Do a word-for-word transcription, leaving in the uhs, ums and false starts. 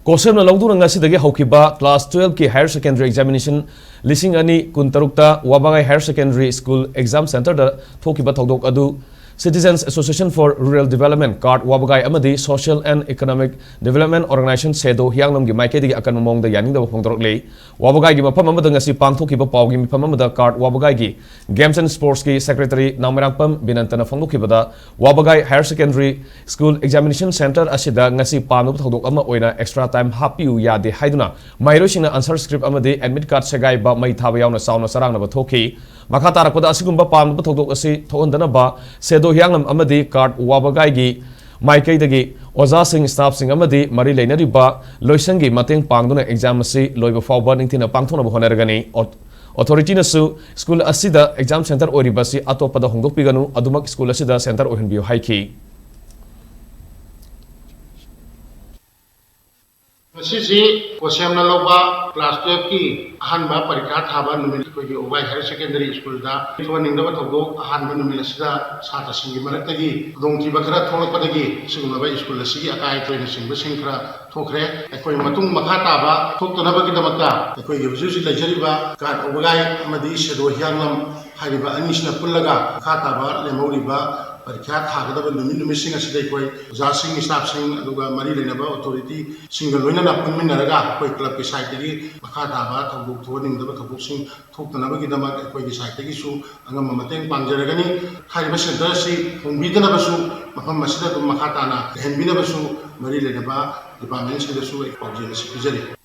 ꯀꯣꯁꯦꯝꯅ ꯂꯧꯗꯨꯅ ꯉꯁꯤꯗꯒꯤ ꯍꯧꯈꯤꯕ class twelve ꯀꯤ higher secondary examination ꯂꯤꯁꯤꯡ ꯑꯅꯤ ꯀꯨꯟꯇꯔꯨꯛꯇ ꯋꯥꯕꯒꯥꯏ Higher Secondary School Exam Centre ꯗ ꯊꯣꯛꯈꯤꯕ ꯊꯧꯗꯣꯛ ꯑꯗꯨ Citizens Association for Rural Development, CARD ꯋꯥꯕꯒꯥꯏ, ꯑꯃꯗꯤ Social and Economic Development Organisation, ꯁꯦꯗꯣ ꯍꯤꯌꯥꯡꯂꯝꯒꯤ ꯃꯥꯏꯀꯩꯗꯒꯤ ꯑꯀꯟꯕ ꯃꯑꯣꯡꯗ ꯌꯥꯅꯤꯡꯗꯕ ꯐꯣꯡꯗꯣꯔꯛꯂꯤ꯫ ꯋꯥꯕꯒꯥꯏꯒꯤ ꯃꯐꯝ ꯑꯃꯗ ꯉꯁꯤ ꯄꯥꯡꯊꯣꯛꯈꯤꯕ ꯄꯥꯎꯒꯤ ꯃꯤꯐꯝ ꯑꯃꯗ CARD ꯋꯥꯕꯒꯥꯏꯒꯤ Games and Sports ꯀꯤ Secretary ꯅꯥꯎꯃꯩꯔꯥꯛꯄꯝ ꯕꯤꯅꯟꯇꯅ ꯐꯣꯡꯗꯣꯛꯈꯤꯕꯗ, ꯋꯥꯕꯒꯥꯏ Higher Secondary School Examination Centre ꯑꯁꯤꯗ ꯉꯁꯤ ꯄꯥꯝꯅꯕ ꯊꯧꯗꯣꯛ ꯑꯃ ꯑꯣꯏꯅ extra time ꯍꯥꯞꯄꯤꯌꯨ ꯌꯥꯗꯦ ꯍꯥꯏꯗꯨꯅ ꯃꯍꯩꯔꯣꯏꯁꯤꯡꯅ answer script ꯑꯃꯗꯤ admit card ꯁꯦꯒꯥꯏꯕ, ꯃꯩ ꯊꯥꯕ ꯌꯥꯎꯅ ꯆꯥꯎꯅ ꯆꯔꯥꯡꯅꯕ ꯊꯣꯛꯈꯤ꯫ ꯃꯈꯥ ꯇꯥꯔꯛꯄꯗ ꯑꯁꯤꯒꯨꯝꯕ ꯄꯥꯝꯅꯕ ꯊꯧꯗꯣꯛ ꯑꯁꯤ ꯊꯣꯛꯍꯟꯗꯅꯕ ꯁꯦꯗꯣ ꯍꯤꯌꯥꯡꯂꯝ ꯑꯃꯗꯤ CARD ꯋꯥꯕꯒꯥꯏꯒꯤ ꯃꯥꯏꯀꯩꯗꯒꯤ ꯑꯣꯖꯥꯁꯤꯡ, staff ꯁꯤꯡ ꯑꯃꯗꯤ ꯃꯔꯤ ꯂꯩꯅꯔꯤꯕ ꯂꯣꯏꯁꯪꯒꯤ ꯃꯇꯦꯡ ꯄꯥꯡꯗꯨꯅ exam ꯑꯁꯤ ꯂꯣꯏꯕ ꯐꯥꯎꯕ ꯅꯤꯡꯊꯤꯅ ꯄꯥꯡꯊꯣꯛꯅꯕ ꯍꯣꯠꯅꯔꯒꯅꯤ꯫ ꯑꯣ-, authority ꯅꯁꯨ school ꯑꯁꯤꯗ exam centre ꯑꯣꯏꯔꯤꯕ ꯑꯁꯤ ꯑꯇꯣꯞꯄꯗ ꯍꯣꯡꯗꯣꯛꯄꯤꯒꯅꯨ, ꯑꯗꯨꯃꯛ school ꯑꯁꯤꯗ centre ꯑꯣꯏꯍꯟꯕꯤꯌꯨ ꯍꯥꯏꯈꯤ꯫ ꯉꯁꯤꯁꯤ ꯀꯣꯁꯦꯝꯅ ꯂꯧꯕ class twelve ꯀꯤ ꯑꯍꯥꯟꯕ ꯄꯔꯤꯈꯥ ꯊꯥꯕ ꯅꯨꯃꯤꯠ ꯑꯩꯈꯣꯏꯒꯤ ꯋꯥꯕꯒꯥꯏ Higher Secondary School ꯗ ꯊꯣꯛꯍꯟꯅꯤꯡꯗꯕ ꯊꯧꯗꯣꯛ ꯑꯍꯥꯟꯕ ꯅꯨꯃꯤꯠ ꯑꯁꯤꯗ ꯁꯥꯇ꯭ꯔꯁꯤꯡꯒꯤ ꯃꯔꯛꯇꯒꯤ ꯈꯨꯗꯣꯡꯊꯤꯕ ꯈꯔ ꯊꯣꯛꯂꯛꯄꯗꯒꯤ ꯑꯁꯤꯒꯨꯝꯂꯕ school ꯑꯁꯤꯒꯤ ꯑꯀꯥꯏ ꯑꯇꯣꯏꯅꯆꯤꯡꯕꯁꯤꯡ ꯈꯔ ꯊꯣꯛꯈ꯭ꯔꯦ꯫ ꯑꯩꯈꯣꯏ ꯃꯇꯨꯡ ꯃꯈꯥ ꯇꯥꯕ ꯊꯣꯛꯇꯅꯕꯒꯤꯗꯃꯛꯇ ꯑꯩꯈꯣꯏꯒꯤ ꯍꯧꯖꯤꯛ ꯍꯧꯖꯤꯛ ꯂꯩꯖꯔꯤꯕ CARD ꯋꯥꯕꯒꯥꯏ ꯑꯃꯗꯤ ꯁꯦꯗꯣ ꯍꯤꯌꯥꯡꯂꯝ ꯍꯥꯏꯔꯤꯕ ꯑꯅꯤꯁꯤꯅ ꯄꯨꯜꯂꯒ ꯃꯈꯥ ꯇꯥꯕ ꯂꯦꯝꯍꯧꯔꯤꯕ ꯄꯔꯤꯈ꯭ꯌꯥ ꯊꯥꯒꯗꯕ ꯅꯨꯃꯤꯠ ꯅꯨꯃꯤꯠꯁꯤꯡ ꯑꯁꯤꯗ ꯑꯩꯈꯣꯏ ꯑꯣꯖꯥꯁꯤꯡ, staff ꯁꯤꯡ, ꯑꯗꯨꯒ ꯃꯔꯤ ꯂꯩꯅꯕ authority ꯁꯤꯡꯒ ꯂꯣꯏꯅꯅ ꯄꯨꯟꯃꯤꯟꯅꯔꯒ ꯑꯩꯈꯣꯏ club ꯀꯤ side ꯇꯒꯤ ꯃꯈꯥ ꯇꯥꯕ ꯊꯧꯗꯣꯛ ꯊꯣꯛꯍꯟꯅꯤꯡꯗꯕ ꯊꯧꯗꯣꯛꯁꯤꯡ ꯊꯣꯛꯇꯅꯕꯒꯤꯗꯃꯛ ꯑꯩꯈꯣꯏꯒꯤ side ꯇꯒꯤꯁꯨ ꯑꯉꯝꯕ ꯃꯇꯦꯡ ꯄꯥꯡꯖꯔꯒꯅꯤ꯫ ꯍꯥꯏꯔꯤꯕ centre ꯑꯁꯤ ꯍꯣꯡꯕꯤꯗꯅꯕꯁꯨ, ꯃꯐꯝ ꯑꯁꯤꯗ ꯑꯗꯨꯝ ꯃꯈꯥ ꯇꯥꯅ ꯂꯩꯍꯟꯕꯤꯅꯕꯁꯨ ꯃꯔꯤ ꯂꯩꯅꯕ department ꯁꯤꯡꯗꯁꯨ ꯑꯩ ꯄꯥꯎꯖꯦꯜ ꯑꯁꯤ ꯄꯤꯖꯔꯤ꯫